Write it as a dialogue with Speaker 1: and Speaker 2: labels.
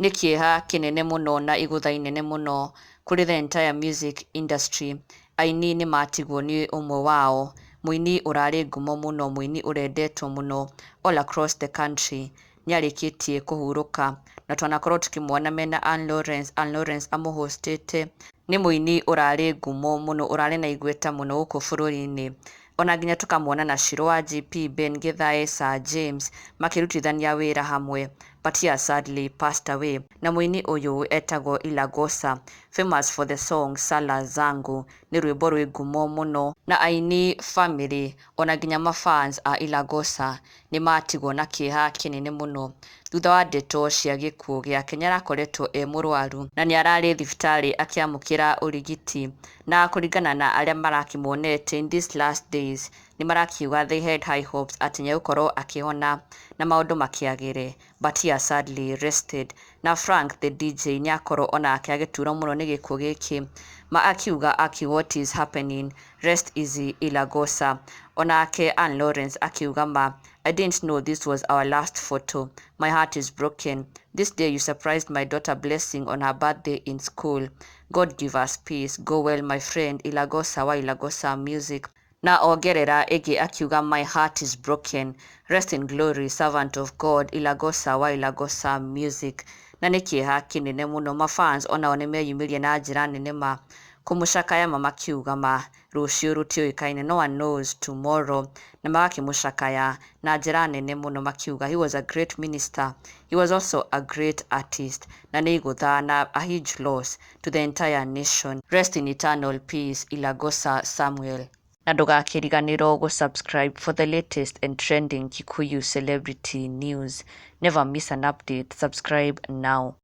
Speaker 1: Nĩ kĩeha kĩnene mũno na igũtha inene mũno kũrĩ the entire music industry. Aini nĩ matigwo nĩ ũmwe wao, mũini ũrarĩ ngumo mũno, mũini ũrendetwo mũno all across the country nĩ arĩkĩtie kũhurũka, na twanakorwo tũkĩmuona mena Ann Lawrence, Ann Lawrence amũhostĩte. Nĩ mũini ũrarĩ ngumo mũno, ũrarĩ na igweta mũno gũkũ bũrũri-inĩ, ona nginya tũkamuona na Shiro wa GP, Ben Githae, Sir James makĩrutithania wĩra hamwe, but he has sadly passed away. Na mũini ũyũ etagwo Ilagosa, famous for the song "Sala Zangu", nĩ rwĩmbo rwĩ ngumo mũno, na aini, family, ona nginya mafans a Ilagosa nĩ matigwo na kĩeha kĩnene mũno thutha wa ndeto cia gĩkuũ gĩake. Nĩ arakoretwo e mũrwaru na nĩ ararĩ thibitarĩ akĩamũkĩra ũrigiti, na kũringana na arĩa marakĩmuonete in these last days, nĩ marakiuga they had high hopes atĩ nĩ egũkorwo akĩhona na maũndũ makĩagĩre, but he has sadly rested. Na Frank the DJ nĩ akorwo onake agĩturwo mũno nĩ gĩkuũ gĩkĩ, ma akiuga aki, "What is happening? Rest easy, Ilagosa." Onake Ann Lawrence akiuga ma, "I didn't know this was our last photo. My heart is broken. This day you surprised my daughter Blessing on her birthday in school. God give us peace. Go well, my friend Ilagosa wa Ilagosa Music." Na ongerera ĩngĩ akiuga, "My heart is broken. Rest in glory, servant of God Ilagosa wa Ilagosa Music." Na nĩ kĩeha kĩnene mũno, mafans onao nĩ meyumĩria na njĩra nene ma kũmũcakaya, ma makiuga ma rũciũ rũtiũĩkaine, no one knows tomorrow, na magakĩmũcakaya na njĩra nene mũno makiuga he was a great minister, he was also a great artist, na nĩ igũtha na a huge loss to the entire nation. Rest in eternal peace, Ilagosa Samuel. Na ndũgakĩriganĩrwo gũ-subscribe for the latest and trending Kikuyu celebrity news. Never miss an update. Subscribe now.